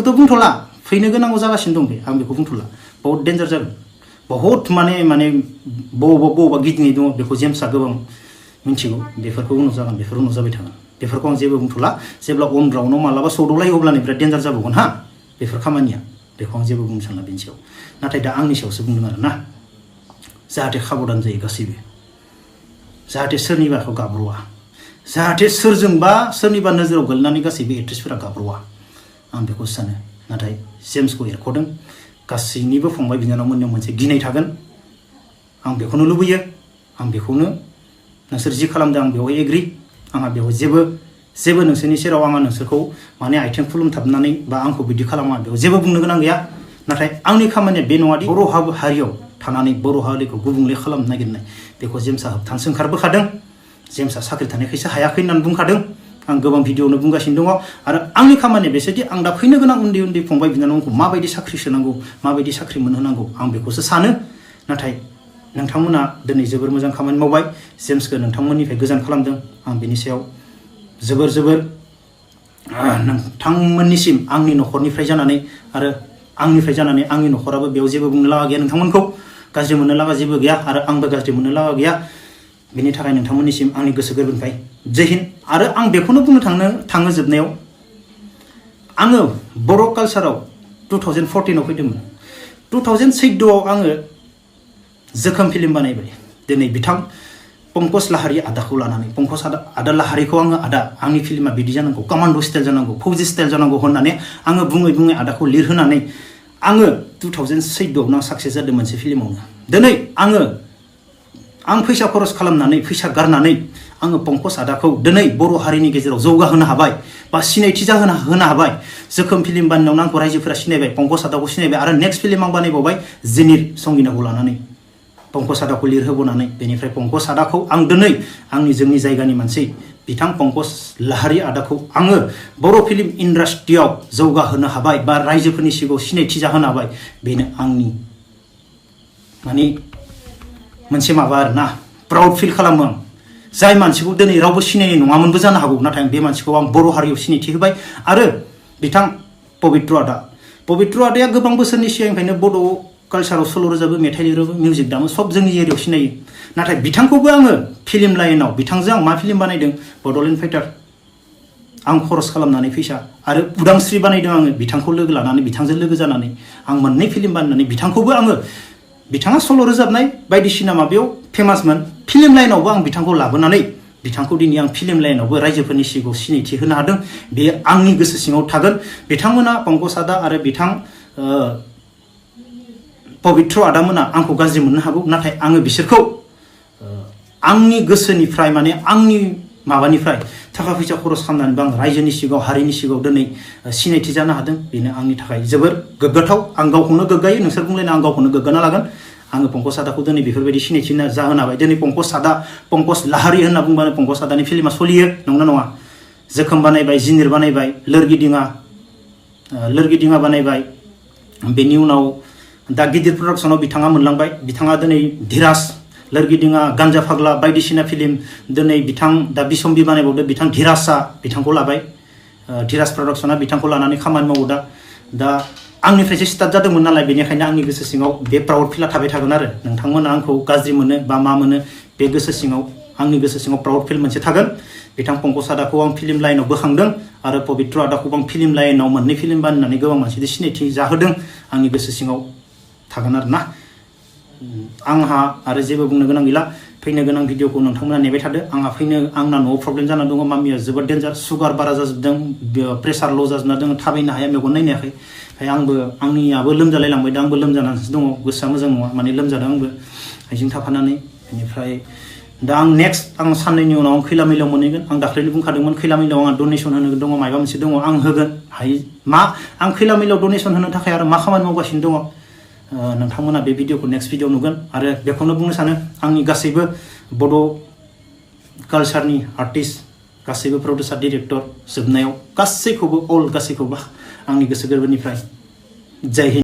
तो बुंथ'ला फैनो गोनांगौ जागासिनो दं बे आं बेखौ बुंथ'ला बहुत डेन्जार जागोन बहुत माने बबावबा गिदिङै दङ बेखौ जेम्सआ गोबां मिथिगौ बेफोरखौ उनाव जागोन बेफोर उनाव जाबाय थागोन बेफोरखौ आं जेबो बुंथ'ला जेब्ला अन राउन्डआव मालाबा सौदावलायो अब्लानो बिराद डेन्जार जाबावगोन हा बेफोर खामानिया बेखौ आं जेबो बुंनो सानला बेनि सायाव नाथाय दा आंनि सायावसो बुंदों आरो ना जाहाथे खाबदान जायो गासैबो जाहाथे सोरनिबाखौ गाब्र'आ जाहाथे सोरजोंबा सोरनिबा नोजोराव गोलैनानै गासैबो एक्ट्रेसफोरा गाब्र'आ आं बेखौ सानो नाथाय जेम्सखौ एरख'दों गासैनिबो फंबाय बिनानावमोननियाव मोनसे गिनाय थागोन आं बेखौनो लुबैयो आं बेखौनो नोंसोर जि खालामदों आं बेवहाय एग्रि आंहा बेवहाय जेबो नोंसोरनि सेराव आङो नोंसोरखौ माने आथिं खुलुमथाबनानै बा आंखौ बिदि खालामा बेयाव जेबो बुंनो गोनां गैया नाथाय आंनि खामानिया बे नङादि बर' हारियाव थानानै बर' हारिखौ गुबुंले खालामनो नागिरनाय बेखौ जेम्सआ होबथानोसो ओंखारबोखादों जेम्सआ साख्रि थानायखायसो हायाखै होननानै बुंखादों आं गोबां भिडिअ'नो बुंगासिनो दङ आरो आंनि खामानिया बेसोदि आं दा फैनो गोनां उन्दै फंबाय बिनानावखौ माबायदि साख्रि सोनांगौ माबायदि साख्रि मोनहोनांगौ आं बेखौसो सानो नाथाय नोंथांमोना दिनै जोबोर मोजां खामानि मावबाय जेम्सखौ नोंथांमोननिफ्राय गोजान खालामदों आं बेनि सायाव जोबोर नोंथांमोननिसिम आंनि न'खरनिफ्राय जानानै आरो आंनिफ्राय जानानै आंनि न'खराबो बेयाव जेबो बुंनो लागा गैया नोंथांमोनखौ गाज्रि मोननो लागा जेबो गैया आरो आंबो गाज्रि मोननो लागा गैया बेनि थाखाय नोंथांमोननिसिम आंनि गोसो गोरबोनिफ्राय जय हिन्द आरो आं बेखौनो बुंनो थाङो जोबनायाव आङो बर' कालचाराव 2014 आव फैदोंमोन 2014 आव आङो जोखोम फिल्म बानायबाय दिनै बिथां पंकज लाहारी आदाखौ लानानै पंकज आदा लाहारीखौ आङो आदा आंनि फिल्मा बिदि जानांगौ कमान्ड' स्टाइल जानांगौ फौजी स्टाइल जानांगौ होननानै आङो बुङै आदाखौ लिरहोनानै आङो 2014 आव साक्सेस जादों मोनसे फिल्मावनो दिनै आं फैसा खरस खालामनानै फैसा गारनानै आङो पंकज आदाखौ दिनै बर' हारिनि गेजेराव जौगाहोनो हाबाय बा सिनायथि होनो हाबाय जोखोम फिल्म बानायनायावनो आंखौ रायजोफोरा सिनायबाय पंकज आदाखौ सिनायबाय आरो नेक्स्ट फिल्म आं बानायबावबाय जिनिर संगिनाखौ लानानै पंकज आदाखौ लिरहोबोनानै बेनिफ्राय पंकज आदाखौ आं दिनै जोंनि जायगानि मानसि बिथां पंकज लाहारी आदाखौ आङो बर' फिल्म इन्डास्ट्रियाव जौगाहोनो हाबाय बा रायजोफोरनि सिगाङाव सिनायथि जाहोनो हाबाय बेनो आंनि माने मोनसे माबा आरो ना प्राउड फिल खालामो आं जाय मानसिखौ दिनै रावबो सिनायनाय नङामोनबो जानो हागौ नाथाय बे मानसिखौ आं बर' हारियाव सिनायथि होबाय आरो बिथां पबित्र आदाया गोबां बोसोरनि सिगांनिफ्रायनो बड' कालचाराव सल' रोजाबो मेथाइ लिरोबो मिउजिक दामो सब जोंनि एरियायाव सिनायो नाथाय बिथांखौबो आङो फिल्म लाइनाव बिथांजों आं मा फिल्म बानायदों बड'लेण्ड फाइटार आं खरस खालामनानै फैसा आरो उदांस्रि बानायदों आङो बिथांखौ लोगो लानानै बिथांजों लोगो जानानै आं मोननै फिल्म बानायनानै बिथांखौबो आङो बिथाङा सल' रोजाबनाय बायदिसिना माबायाव फेमासमोन फिल्म लाइनावबो आं बिथांखौ लाबोनानै बिथांखौ दिनै आं फिल्म लाइनावबो रायजोफोरनि सिगाङाव सिनायथि होनो हादों बे आंनि गोसो सिङाव थागोन बिथांमोना पंकज आदा आरो बिथां पबित्र आदामोना आंखौ गाज्रि मोननो हागौ नाथाय आङो बिसोरखौ आंनि गोसोनिफ्राय माने आंनि माबानिफ्राय थाखा फैसा खरस खालामनानैबो आं रायजोनि सिगाङाव हारिनि सिगाङाव दिनै सिनायथि जानो हादों बेनो आंनि थाखाय जोबोर गोग्गाथाव आं गावखौनो गोग्गायो नोंसोर बुंलायना आं गावखौनो गोग्गाना लागोन आङो पंकज आदाखौ दिनै बेफोरबायदि सिनायथि जाहोनो हाबाय दिनै पंकज लाहारी होनना बुंबानो पंकज आदानि फिल्मा सोलियो नंगौना नङा जोखोम बानायबाय जिनिर बानायबाय लोरगिदिङा बानायबाय बेनि उनाव दा गिदिर प्रडाक्सनाव बिथाङा मोनलांबाय बिथाङा दिनै धीराज लोरगिदिङा गान्जा फाग्ला बायदिसिना फिल्म दिनै बिथां दा बिसम्बि बानायबावदो बिथां धीराजआ बिथांखौ लाबाय धीराज प्रडाक्सना बिथांखौ लानानै खामानि मावो दा आंनिफ्रायसो स्टार्ट जादोंमोन नालाय बेनिखायनो आंनि गोसो सिङाव बे प्राउड फिला थाबाय थागोन आरो नोंथांमोना आंखौ गाज्रि मोनो बा मा मोनो बे गोसो सिङाव आंनि गोसो सिङाव प्राउड फिल मोनसे थागोन बिथां पंकज आदाखौ आं फिल्म लाइनाव बोखांदों आरो पबित्र आदाखौबो आं फिल्म लाइनाव मोननै फिल्म बानायनानै गोबां मानसिजों सिनायथि जाहोदों आंनि गोसो सिङाव थागोन आरो ना आंहा आरो जेबो बुंनो गोनां गैला फैनो गोनां भिडिअखौ नोंथांमोना नेबाय थादो आंना न'आव प्रब्लेम जाना दङ मामिया जोबोद डेन्जार सुगार बारा जाजोबदों प्रेसार ल' जाजोबना दङ थाबायनो हाया मेगन नायनो हायाखै ओमफ्राय आंनियाबो लोमजालाय लांबाय दा आंबो लोमजानानैसो दङ गोसोआ मोजां नङा माने लोमजादों आंबो आइजों थाफानानै बेनिफ्राय दा आं नेक्स्ट साननैनि उनाव आं खैला मैलायाव मोनहैगोन आं दाख्लैनो बुंखादोंमोन खैला मैलायाव आंहा डनेसन होनो दङ माबा मोनसे दङ आं होगोन आं खैला मैलायाव डनेसन होनो थाखाय आरो मा खामानि मावगासिनो दङ नोंथांमोना बे भिडिअखौ नेक्स्ट भिडिअ नुगोन आरो बेखौनो बुंनो सानो आंनि गासैबो बड' कालचारनि आर्टिस्ट गासैबो प्रडिउसार डिरेक्टर जोबनायाव गासैखौबो आंनि गोसो गोरबोनिफ्राय जय हिन्द।